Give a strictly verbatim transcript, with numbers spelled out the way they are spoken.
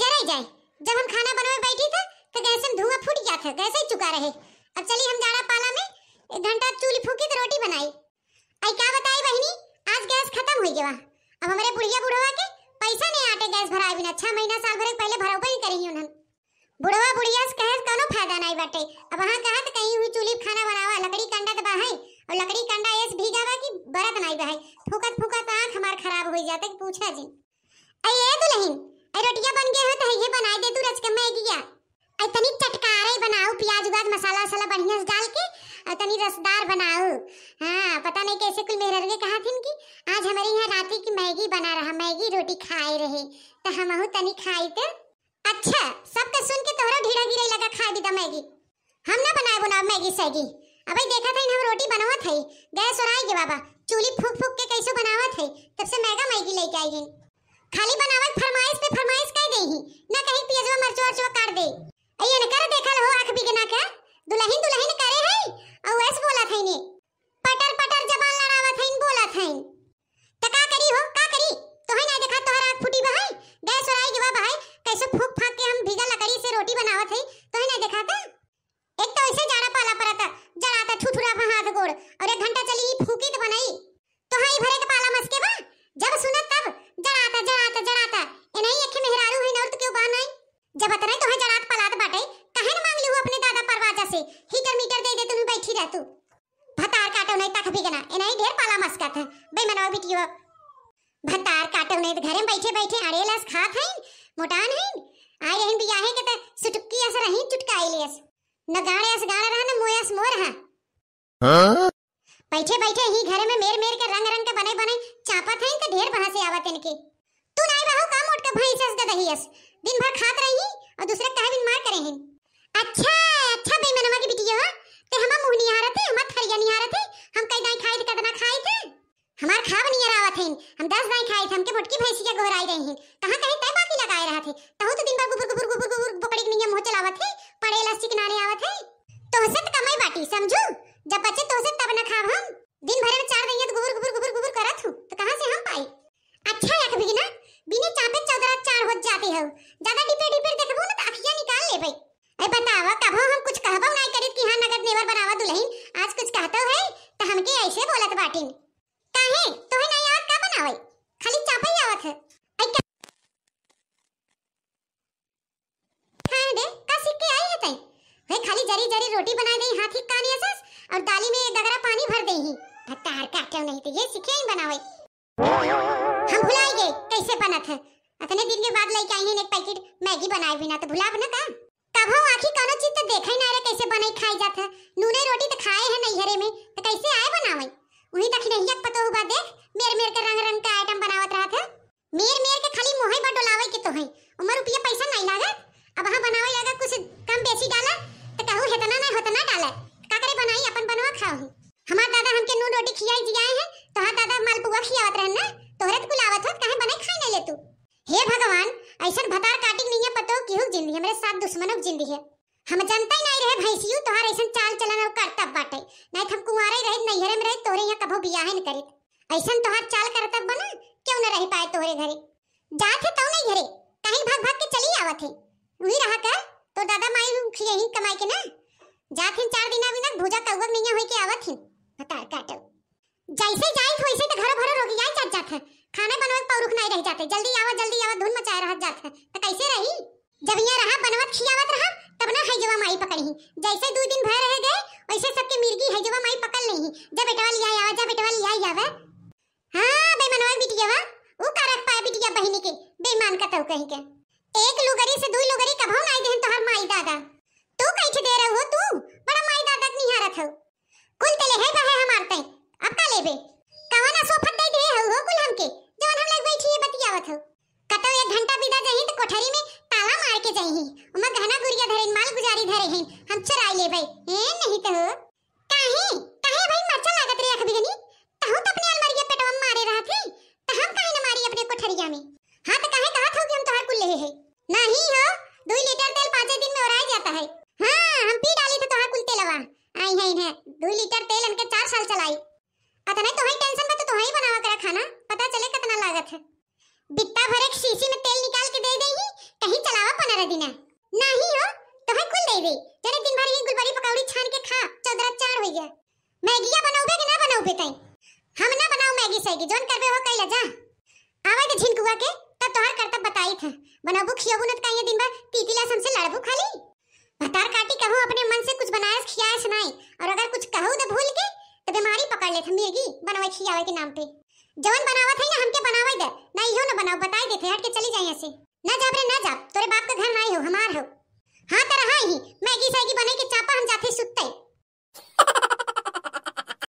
जराई जाए। जब हम खाना बनवे बैठी थे, तो गैस में धुआं फूट गया था, गैस ही चुका रहे। अब चली हम जाड़ा पाला में एक घंटा चूल्ही फूकी तो रोटी बनाई। आई का बताई बहिनी, आज गैस खत्म हो गया। अब हमरे बुढ़िया बुढ़वा के पैसा नहीं आटे गैस भराए बिना, छह महीना साल भर के पहले भरवा ही करी उन्हन। बुढ़वा बुढ़िया से कहे कौनो फायदा नहीं बाटे। अब वहाँ कहा तो कहीं हुई चूल्ही पे खाना बनावा, लकड़ी कंडा तो बा है, और लकड़ी कंडा ऐस भीगा बा कि बरत नहीं बा है। फूकत फूकत आँख हमार खराब हो जाता कि पूछा जी। अरे ए दुल्हन, अरे रोटिया बन गए हो तो ये बनाए दे तू रच के मैगिया। अरे तनी चटकारे बनाओ, प्याज उयाज मसाला वसाला बढ़िया से डाल के, और तनी रसदार बनाओ। हाँ, पता नहीं कैसे कुल मेहररुए कहा थिन कि आज हमारे यहाँ राती की मैगी बना रहा, मैगी रोटी खाए रहे, तो हमहू तनी खाई तो। अच्छा, सबके सुन के तोहरा ढीढ़ा गिरे लगा खाए बिदा मैगी। हम ना बनाए बनाओ मैगी सैगी। अबे देखत हई हम रोटी बनावत हई, गैस ओराई गे बाबा, चूल्ही फूक फूक के कैसे बनावत हई, तब से मैगा मैगी लेके आई गई। खाली बनावत फरमाइश पे फरमाइश कह दे ही, ना कहीं पियजवा मरचवा उरचवा काट दे। अई इनकर देखल हो आँख बिगना के, दुल्हन दुल्हन करे हई, और वैसे बोलत हई ने, पटर पटर जबान लड़ावत हई, बोलत हई। त का करी हो, का करी? तोहे ना देखा तोहर आँख फूटी बा है, गैस ओराई गे बा है, कैसे फूक फाक के हम भीगा लकड़ी से रोटी बनावत हई, तोहे ना देखा त? एक तो ऐसे जाड़ा पाला परत, जड़ाता ठुठुरा भा हाथ गोड़, और एक घंटा चली ई फूकी त बनाई। तोहाई भरे के पाला मस्के बा, जब सुनत तब जड़ाता, जड़ाता, जड़ाता। ए नहीं एक मेहरारू है और तो क्यों बा नहीं? जब अतने तोहे जड़ात पलात बाटे, काहे न मांग लिहू अपने दादा परवाजा से, हीटर मीटर दे दे तुम बैठी रह तू। भतार काटो नहीं तक बिगना, ए नहीं ढेर पाला मस्कत है, बेमनवा बिटियो। भतार काटो नहीं त घरे में बैठे बैठे अड़ेलस खात हईन, मोटान हईन। आई रहीन बियाहे के त सुटुक्की अस रहीन चुटकाई लेस। न गाड़े अस गाड़ा रहा, न मोय अस मोय रहा। हाँ? बैठे बैठे ही घरे में मेर मेर के रंग रंग के बने बने चापत हईन त ढेर बहासे आवत इनके। तू नाई बहू का मोट के भैंस अस गदही अस, दिन भर खात रही और दूसरे कहे बिन मार करे हैं। अच्छा, अच्छा बेमनवा की बिटिया, ते हमा मुँह निहारत है, हमा थरिया निहारत है, हम कई दाई खाई थे, कदना खाई थे। हमार खाब नियर आवत है, हम दस दाई खाई थे, हमके मोटकी भैंसिया गोहराई रही हैं। कहाँ कहीं तय बाकी लगाए रहत है, तहु तो दिन भर गुबुर गुबुर गुबुर गुबुर बोकड़ी के नियम मुँह चलावत है, पड़े लस्सी के नाने आवत है। तोहसे त कमाई बाटी, समझू, जब बचे तोहसे तब न खाब हम। दिन भर में चार दहिया त गुबुर गुबुर गुबुर गुबुर करत हूँ, तो कहाँ से हम पाई? अच्छा एक बिगना, बिने चापे चौदरा चार होत जाती हो, ज्यादा डिपे डिपे देखबो ना त अखिया निकाल लेबै। ए बतावा, कभो हम कुछ कहबो नाई करित कि हाँ नगद नेवर बनावा दुल्हन, आज कुछ कहतो है त हमके ऐसे बोलत बाटिन। काहे? तोहे नाई आवत का बनावे? खाली चापे ही आवत है। ऐ का हाँ दे, का सीख के आई है तई? वे खाली जरी जरी रोटी बनाए दे, हाथी कानी असस, और दाली में गगरा पानी भर दे ही। भतार काटो नहीं तो ये सीखे ही बनावे। हम भुलाई गए कैसे बनत है। अतने दिन के बाद लेके आई हैं एक पैकेट मैगी बनाए बिना, तो भुलाब ना का? कभो आखी कोनो चीज तो देखे ना रे, कैसे बनाई खाई जात है। नूने रोटी तो खाए है नैहरे में, तो कैसे आए बनावे? वही तक नहीं एक पतोह बा देख, मेर मेर के रंग रंग के आइटम बनावत रहत है। मेर मेर के खाली मुँहई बा डोलावे के तो है, ओमा रुपया पैसा नाई लागत। अब हाँ बनावे लगा कुछ कम बेसी डाला, त कहू हेतना ना होतना डाला। का करे बनाई, अपन बनवा खाओ ही। हमार दादा हमके नून रोटी खियाई जियाए हैं, तोहार दादा मालपुआ खियावत रहन ना, तोहरे त कुल आवत होत, काहे बनाई खाई नहीं ले तू? हे भगवान, ऐसन भतार काटिक नैया पतोह केहू जिंदी, हमरे साथ दुश्मनों जिंदी है। हम जनता ही नहीं रहे भैंसियू तोहार ऐसन चाल चलन और करतब बाटे, नहीं त हम कुंवारे रहित नैहरे में रहित तोहरे यहाँ कभो बियाहे न करित। ऐसन तोहार चाल करतब बना, क्यों न रह पाए तोहरे घरे। जात है तौ नहीं घरे, कहीं भाग भाग के चली आवत है। वही रहा कर, तो दादा माई खियही कमाई के ना। जात है चार दिना बिना भूजा कौआ नैया होई के आवत है। भतार काटो। जैसे जाइत वैसे तो घरो भरो रोगियाई जात जात है। खाना बनवे के पौरुख नहीं रह जाते, जल्दी आवा जल्दी आवा धुन मचाए रहत जात है, तो कैसे रही? जब यहाँ रहा बनवत खियावत रहा, तब ना हैजवा माई पकड़ी। जैसे दू दिन भर रह गए, वैसे सबके मिर्गी हैजवा माई पकड़ ली। जा बेटवा लिया आवा, जा बेटवा लिया आवा। हाँ बेमनवा बिटिया बा, ऊ का रख पाए बिटिया बहिनी के, बेईमान कतौ कहीं के। एक लुगरी से दुई लुगरी कभौ नाई देहन तोहार माई दादा। तू कैसे दे रहू हो तू, बड़ा माई दादा के निहारत हो। कुल तेले है बहे हमार तई, अब का लेबे? कवन असोफत दे दे हो, हो कुल हमके, जवन हम लोग बैठी है बतियावत हो। कतौ एक घंटा बिदा जही त कोठरी में ताला मार के जही, उमा गहना गुरिया धरे, माल गुजारी धरे हैं, हम चुराई लेबे। ए नहीं तो हो। काहे? काहे भाई मरचा लागत रे अख बिगनी? तहू त अपने अलमारिया पेटवा में मारे रहत है, त हम काहे न मारी अपने कोठरिया में? हाँ त काहे कहत हो कि हम तोहार कुल लेहे है? नहीं हो, दुई लीटर तेल पाँचे दिन में ओराई जाता है। हाँ, हम पी डाली थे तोहार कुल तेलवा। आई है इन्हें, दुई लीटर तेल इनके चार साल चलाई। अतने तोहई टेंशन बा तो तोहई बनावा करा खाना, पता चले कितना लागत है। बित्ता भर एक शीशी में तेल निकाल के दे दे ही, कहीं चला दिना। नाही हो, तोहे कुल दे दे। जने दिन भर ये गुलबरी पकौड़ी छान के खा, चौदरा चार होइ गया। मैगिया बनौबे कि ना बनौबे तई? हम ना बनाऊ मैगी सैगी, जौन करबे हो कैला जा। आवे दे झिनकुआ के, तब तोहार करतब बताई था। बनौबू खियबू न त काहे दिन भर तीतिला हमसे लड़बू खाली। भतार काटी कहूँ अपने मन से कुछ बनाएस खियाएस नाई, और अगर कुछ कहू दे भूल के, तो बीमारी पकड़ लेत मिर्गी बनवे खियावे के नाम पे। जौन बनावत है ना हमके बनावे दे, ना इहो ना बनाओ, बताई देते हट के चली जाए ऐसे। ना जाब रे ना जाब, तोरे बाप का घर नाई हो, हमार हो। हाँ त रहा ही, मैगी सैगी बने के चापा हम जाते सुत्ते।